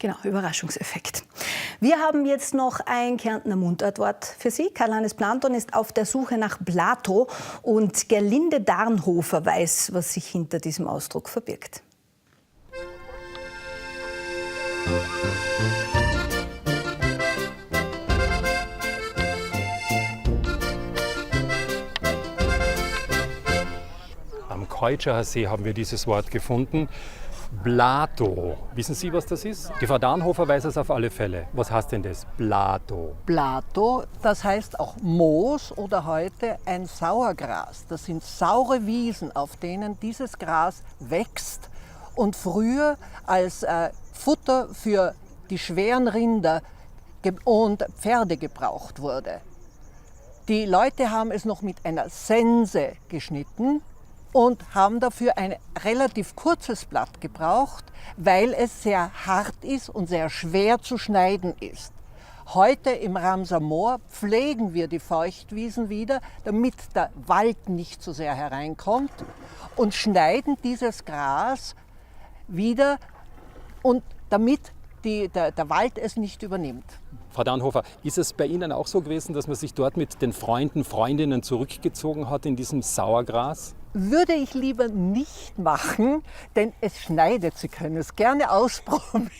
Genau, Überraschungseffekt. Wir haben jetzt noch ein Kärntner Mundartwort für Sie. Karl-Hannes Planton ist auf der Suche nach Blato und Gerlinde Darnhofer weiß, was sich hinter diesem Ausdruck verbirgt. Am Keutschacher See haben wir dieses Wort gefunden. Blato. Wissen Sie, was das ist? Die Frau Darnhofer weiß es auf alle Fälle. Was heißt denn das? Blato. Blato, das heißt auch Moos oder heute ein Sauergras. Das sind saure Wiesen, auf denen dieses Gras wächst und früher als Futter für die schweren Rinder und Pferde gebraucht wurde. Die Leute haben es noch mit einer Sense geschnitten und haben dafür ein relativ kurzes Blatt gebraucht, weil es sehr hart ist und sehr schwer zu schneiden ist. Heute im Ramser Moor pflegen wir die Feuchtwiesen wieder, damit der Wald nicht so sehr hereinkommt und schneiden dieses Gras wieder und damit der Wald es nicht übernimmt. Frau Darnhofer, ist es bei Ihnen auch so gewesen, dass man sich dort mit den Freunden, Freundinnen zurückgezogen hat in diesem Sauergras? Würde ich lieber nicht machen, denn es schneidet. Sie können es gerne ausprobieren.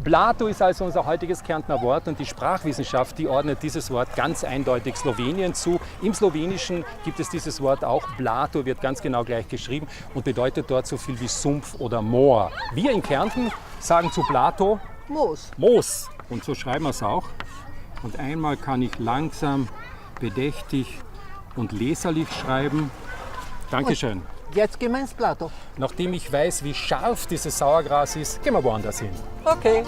Blato ist also unser heutiges Kärntner Wort und die Sprachwissenschaft, die ordnet dieses Wort ganz eindeutig Slowenien zu. Im Slowenischen gibt es dieses Wort auch. Blato wird ganz genau gleich geschrieben und bedeutet dort so viel wie Sumpf oder Moor. Wir in Kärnten sagen zu Blato Moos. Moos. Und so schreiben wir es auch. Und einmal kann ich langsam, bedächtig und leserlich schreiben. Dankeschön. Und jetzt gehen wir ins Blato. Nachdem ich weiß, wie scharf dieses Sauergras ist, gehen wir woanders hin. Okay.